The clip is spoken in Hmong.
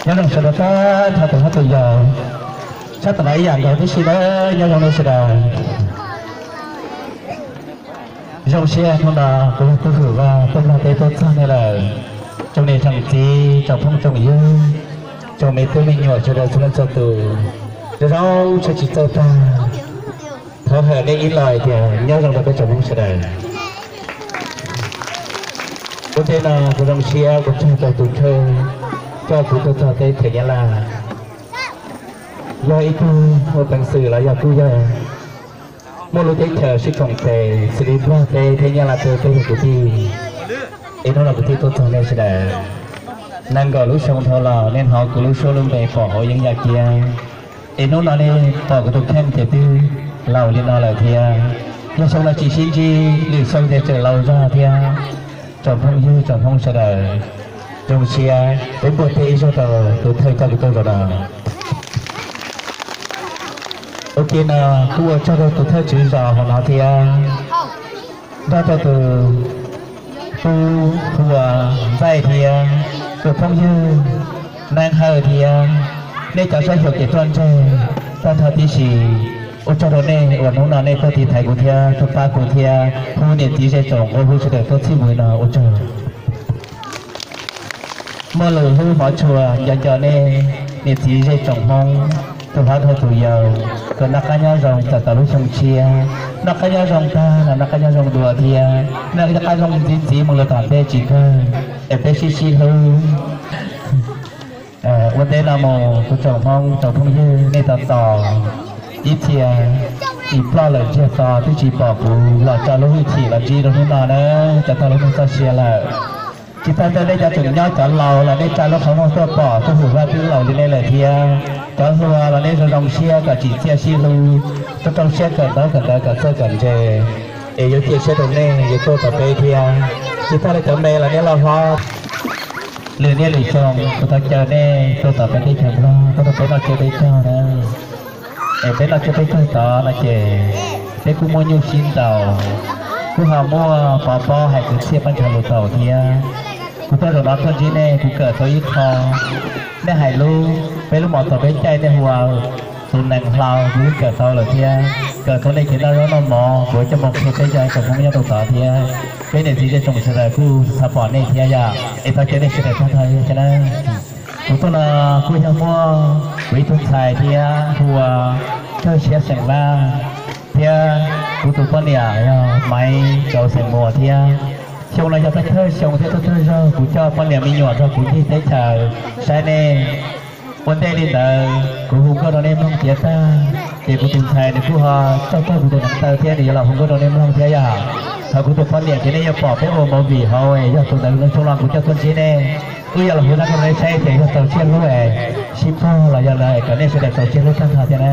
Nyob zoo sawv daws tag nrho tus hlob tus yau, sab tom no ib yam nkaus tib si nawb, nyob zoo nej sawv daws. Zoo siab hnub no kuv yog tub hwm Vaj tuaj nrog peb tuaj txog nej lawm. Tsoom niam tsoom txiv, tsoom phooj tsoom ywg, tsoom me tub me nyuam sawv daws txhua leej txhua tus, zoo zoo tshaj tsis txawj tag, thov hawm nej ib los hais tias nyob zoo rau peb tsoom Hmoob sawv daws. Ua ntej no kuv zoo siab kuv tsaug rau tus thawj coj kuv tuaj txog teb chaws Nyab Laj, yog ib tug ua peev xwm los yog kuj yog muaj lub teb chaws sib koom tes xws li Nplog teb thiab Nyab Laj teb, peb yog kwv tij. Es hnub no kuv thiaj tuaj txog nej sawv daws. Nees nkaum lub xyoo dhau los nej hnov kuv lub suab lub npe pom hauv yeeb yaj kiab, es hnub no nej pom kuv tus kheej ces twb laus li no lawm thiab. Yog xyoo no tsis sib ntsib, lwm xyoo ces tseem laus zog thiab. Tsoom phooj ywg tsoom Hmoob sawv daws, zoo siab peb npuaj teb ib zaug rau tus thawj coj kuv tuaj zaum no. Ua ke no kuj ua tsaug rau tus thawj tswv zos hauv no thiab, nrog rau tus tub hu ua Ntxaij thiab tus phooj ywg Neeb Hawj thiab nej cov saib xyuas kev ruaj ntseg tag nrho tib si. Ua tsaug rau nej uas hnub no nej tuaj tiv thaiv kuv thiab tuaj pab kuv thiab hu niam txiv zej tsoom nquab hlub sawv daws tuaj txhij mus li no, ua tsaug. Muaj lus hlub hmov tshua nco nco nej niam txiv zej tsoom Hmoob, tus hlob dhau tus yau, kom noj qab nyob zoo txawm tau lub xyoo tshiab, noj qab nyob zoo tag los noj qab nyob zoo dua thiab, noj qab zoo ntxiv ntxiv mus rau tom ntej tsis kawg, es peb sib sib hlub. Ua ntej no mus kuv tsoom Hmoob tsoom phooj ywg, nej tos tos ib txhia ib ploj lawm ntsiag to twb tsis pom kuv los tso lub hwj chim los ntsib rau hnub no na, cov tag lub neej txoj sia lawm. Tsis tag ntawd nej cov tseem nyob cov laus los nej tsa lub qhov muag tuaj pom tuaj hum Vaj twb laus li nej lawm thiab. Cov hluas los nej zoo zoo siab kom tsim txiaj sib hlub, rau rau siab kawm ntaub kawm ntawv kom txawj kom ntse, es yuav cia siab rau nej yuav tuaj tom peb thiab. Tsis tag li cov me los nej loj hlob, lwm niaj lwm xyoo kuv thov caw nej tuaj tom peb teb chaws Nplog tuaj rau peb noj tsiab peb caug na. Es peb noj tsiab peb caug tod no ces peb kuj muaj nyuj sib ntaus, kuj ho muaj pov pob hais kwv txhiaj pab ntshai lus taus thiab. Kuv tuaj zaum no tuaj ntsib nej kuv kawm tau ib qho, nej hais lub, peb lub mos txaus peb caij nej hu ua tus nees hlau kuv yeej kawm tau lawm thiab. Kawm tau nej kev noj zaub noj mov kuv coj mus qhia peb cov tsoom Hmoob nyob rau tod thiab. Peb niam txiv zej tsoom sawv daws kuj xav pom nej thiab yom, es thov caw nej sawv daws tag nrho thiab na. Kuv tuaj no kuj yog muaj kuv ib tug ntxhais thiab hu ua Thawj Siab xeem Vaj, thiab kuv tus poj niam yog Maiv Tsauv xeem Muas thiab. Xyoo no yog thawj thawj xyoo thiab thawj thawj zaug kuv coj poj niam me nyuam nrog kuv ncig teb chaws saib nej. Ua ntej li ntawd kuv hu nkauj rau nej mloog tiav tag, ces kuv tus ntxhais nws kuj ho txawj txawj kuv tus neev taw thiab nws yuav los hu nkauj rau nej mloog thiab yom. Thaum kuv tus poj niam ces nej yuav pom peb ua movie hauv, yog tus ntawd no xyoo no kuv coj tuaj ntsib nej, wb yuav los hu zaj nkauj rau nej saib ces yog txaus siab hlub es sib puag los yog lawv kom nej sawv daws txaus siab hlub tag nrho thiab na.